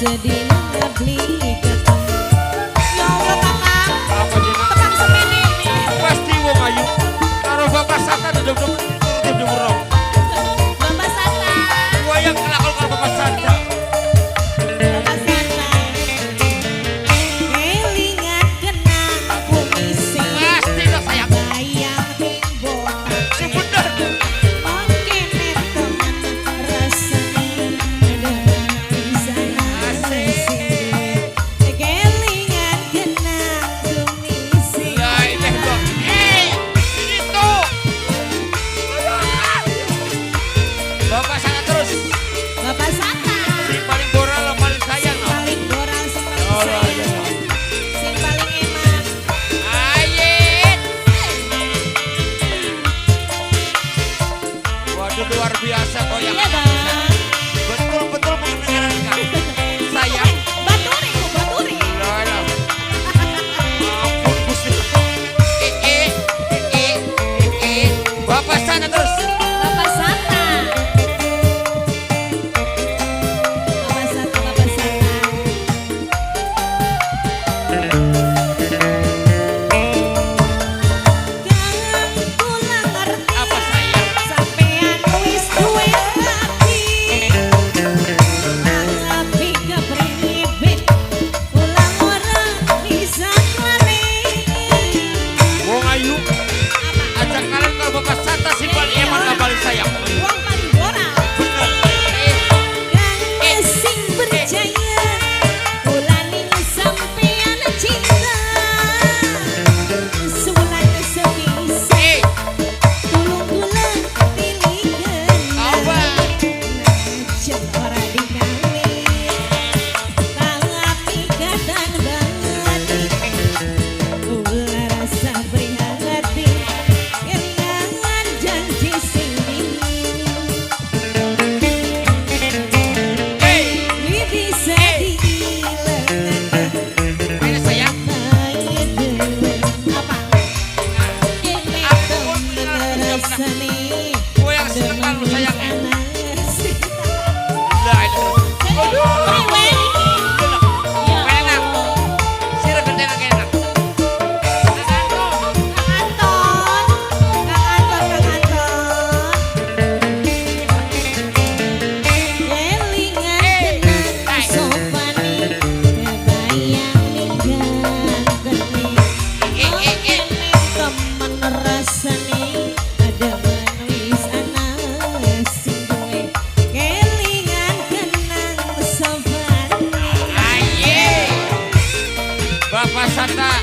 Sedina beli ketemu. Ya Allah, Kakak. Apa jeneng? Tekan semene ini. Pasti wong ayu. Karo Bapak Sata duduk duduk duduk. Bapak Sata. Wayang kelakon karo Bapak Sata. Bapak Sata. Kelingan kenang kumise. Pasti lah, sayang. Bayang ning botak. Sing bener. Ongkene temen rasane demen pisan. Asik. Kelingan kenang kumise. Lah ini kok. Eh, itu. Bapak Sata terus. Bapak Sata. Sing paling boral, paling sayang Sing no. paling boral, sing paling Oh, sayang. Iya. Sing paling eman. Ayet. Waduh, luar biasa koyak. Iya, Bang. Betul-betul mengenalkan. Sayang. Baturi, ku baturi. Lah, lah. Ampun Gusti. Eh, eh, eh, eh, eh. Bapak Sata terus. Bapak Sata. Bapak Sata, Bapak Sata. Kang kula ngerti. Apa, sayang? Sampean wis duwe hati. Tapi kepriwe kula ora bisa lali. Wong ayu. Apa? Aja kalian kalau Bapak Sata sing paling eman lah, paling sayang. Wong paling boral. Bener. Eh, Kang sing percaya kula ning sampean cinta. Sebulan sepisan eh. tulung kula tiliken. Apa? Najan ora dikawin tapi katan batin kula rasa prihatin kelingan janji sing wingi. Eh, Bisa diilengaken. Mana, sayang? Apa? Kene temen rasane. Gue yang seneng kalau sayang. Lah ini. Aduh. Priwe iki? Ya Enak. Allah. Sira gede enak. Kang Anton, Kang Anton, Kang Anton. Kelingan kenang sopane, kebayang ning gantene. Eh, eh, eh. Kene temen rasane demen wis ana sing duwe. Kelingan kenang sopane. Aye. Bapak Sata.